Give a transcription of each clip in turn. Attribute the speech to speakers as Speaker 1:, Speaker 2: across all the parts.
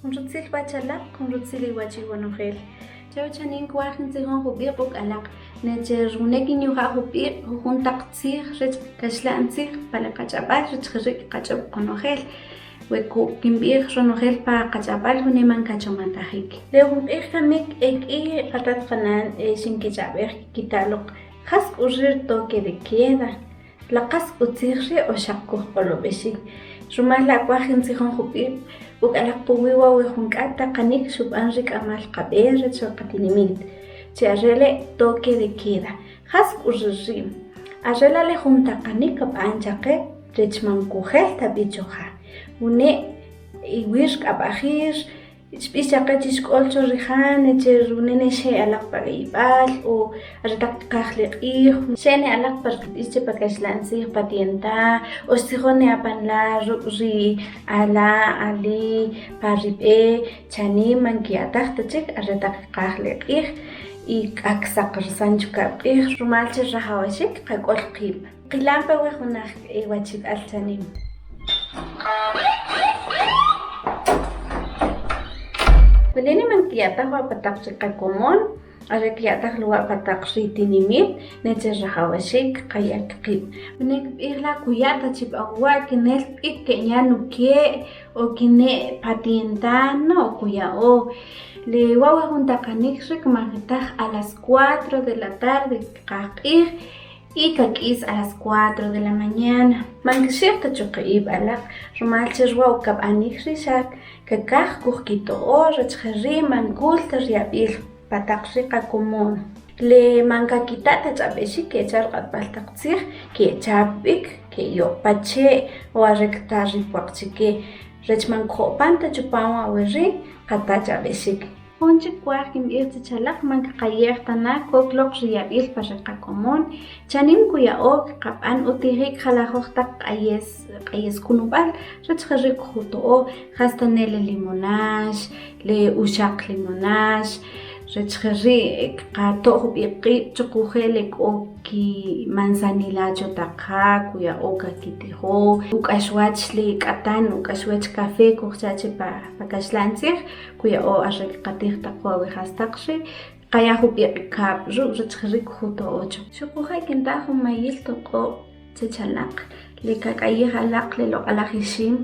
Speaker 1: Jun rutzil wach alaq, jun rutzil iwach iwonojel. Che uchanim kwaj kintzijon jub'iq' uk' alaq, necher wune kinyuja' jub'iq' jujun taq tzij rech kaxla'n tzij pa le qach'ab'al rech jeri' kqach'ob' qonojel. We ku kinb'ij ronojel pa qach'ab'al wune man kachomatajik. Le jun q'ij kamik e k'i qatat qanan xinkich'ab'ej kkita' loq jas k'u ri' toque de queda. La qas utzij ri' o xaq kujq'olob'exik? Rumal la' kwaj kintzijon jub'iq' uk' alaq puwi' wa' we jun k'ak' taqanik xub'an ri k'amal qab'e rech ri qatinimit, che are le toque de queda. Jas k'u ri ri'? Are la' le jun taqanik kab'an chaqe rech man kujel ta b'i cho ja, wune' iwir k'ab'ajir, Xb'ix chaqe chi xk'ol cho ri ja, ne che rune ne xe' alaq pa k'ayib'al o are taq kqaj le q'ij, xe' ne alaq pa kb'ix che pa kaxla'n tzij pa tienta o xtzijon ne apan la ruk' ri ala, ali pa ri b'e chanim man kiya'taj ta chik are taq kqaj le q'ij y k'a ksaqarsan chukab' q'ij rumal che rajawaxik qak'ol qib'. Qilampe we jun aj wachib'al chanim. Wene' ne man kiya'taj wa' pa taq ri qakomon, are kiya'taj lo wa' pa taq ri tinimit, ne che rajawaxik qayak qib'. Wene' kb'ij la' kuya' ta chi b'a wa' kinel b'ik ke'nya nuke' o kine' pa tienta, no kuya'o. Le wa' we jun taqanik ri' kmajitaj a las cuatro de la tarde kqaj q'ij. Y kak'is a las cuatro de la mañana. Man kxi'j ta chuqe'ib' alaq, rumal che wa' ukab'anik ri xa kakaj kujkito'o rech jeri' man kul ta ryab'il pa taq ri qakomon. Le man kakita' ta ch'ab'exik ke'cha' ri q'atb'al taq tzij, ke'chap b'ik, ke'yo'q pa che' o are kta ri pwaq chike rech man ko'pan ta chupam wa' we ri' kata ch'ab'exik. Jun chik kwaj kinb'ij chech alaq man kqaye'j ta na kok loq ri yab'il pa ri qakomon, chanim kuya'o kqab'an utijik jalajoj taq q'ayes, q'ayes kunub'al rech jeri' kujuto'o, jas ta ne le limonax, le uxaq limonax, rech jeri' kqato' jub'iq' qib' xuquje' le k'o kimansanila cho taq ja kuya'o kakitijo, uk'axwach le k'atan, uk'axwach café kujcha' che pa kaxla'n tzij. Kuya'o are kqatij taq wa' we jastaq ri' kqaya jub'iq' kab' ruk' rech jeri' kujuto'o cho. Xuquje' kinta' jun mayil toq'ob' chech alaq, le kak'ayij alaq le loq'alaj ixim,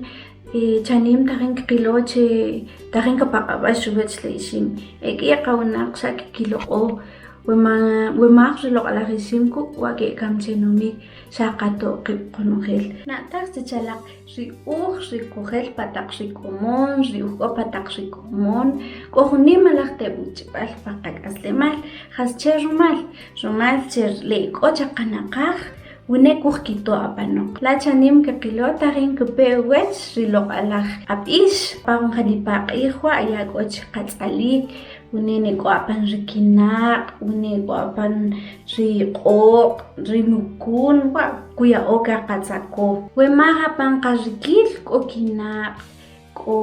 Speaker 1: chanim tajin kqilo che tajin kapaq'ab'ax uwach le ixim, e k'i qawinaq xa' kkiloq'o we ma we maj ri loq'alaj ixim kuk' wa' ke'kam che numik xa qato' qib' qonojel. Na'taj chech alaq Ri uj ri kujel pa taq ri komon, ri uj k'o pa taq ri komon, k'o jun nimalaj tewchib'al pa qak'aslemal. Jasche rumal? Rumal che le k'o chaqanaqaj wine kujkito' apanoq. La chanim kqilo tajin kpe uwach ri loq'alaj ab'ix pa jun janipa' q'ij wa' ya k'o chi qatz'alik, wene ne k'o apan ri kinaq', wene k'o apan ri q'oq', ri mukun, wa' kuya'o kaqatzako. We maj apan qarikil k'o kinaq', k'o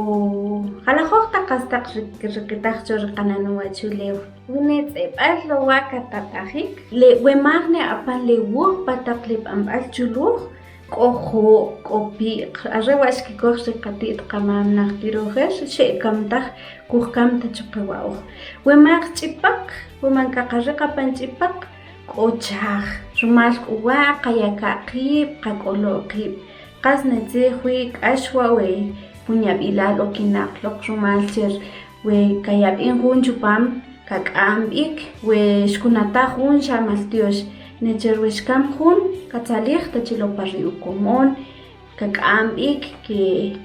Speaker 1: jalajoj taq jastaq riqitaj cho ri qanan uwachulew. Wene tz'eb'al lo wa' katatajik, le we maj ne apan le wuj pa taq le b'anb'al chuluj, K'o jo', k'o pi'q, are wa' xkikoj ri qati't qamam najtir ojer, xe'kam taj, kujkam ta chuqe wa' oj. We maj ch'ipaq, we man kaqariq apan ch'ipaq, k'o chaj. Rumal k'u wa' qayaka' qib', qak'olo' qib'. Qas ne tzij wi k'ax wa' we jun yab'ilal okinaq loq rumal cher we kayab'in jun chupam kak'am b'ik, we xkunataj jun xa maltyox, necher we xkam jun katzalij ta chi lo pa ri ukomon, kak'am b'ik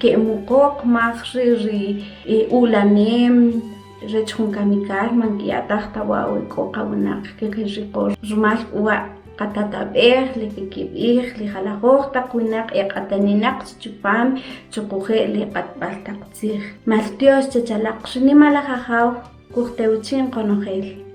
Speaker 1: ke'muqoq maj ri ri u'lanem rech jun kamikal man kiya'taj ta wa' we k'o qawinaq kqiriqo rumal k'u wa' qatatab'ej le kikib'ij le jalajoj taq winaq e q'ataninaq chupam xuquje' le q'atb'al taq tzij. Maltyox chech alaq ri nimalaj Ajaw kujtewchi'n qonojel.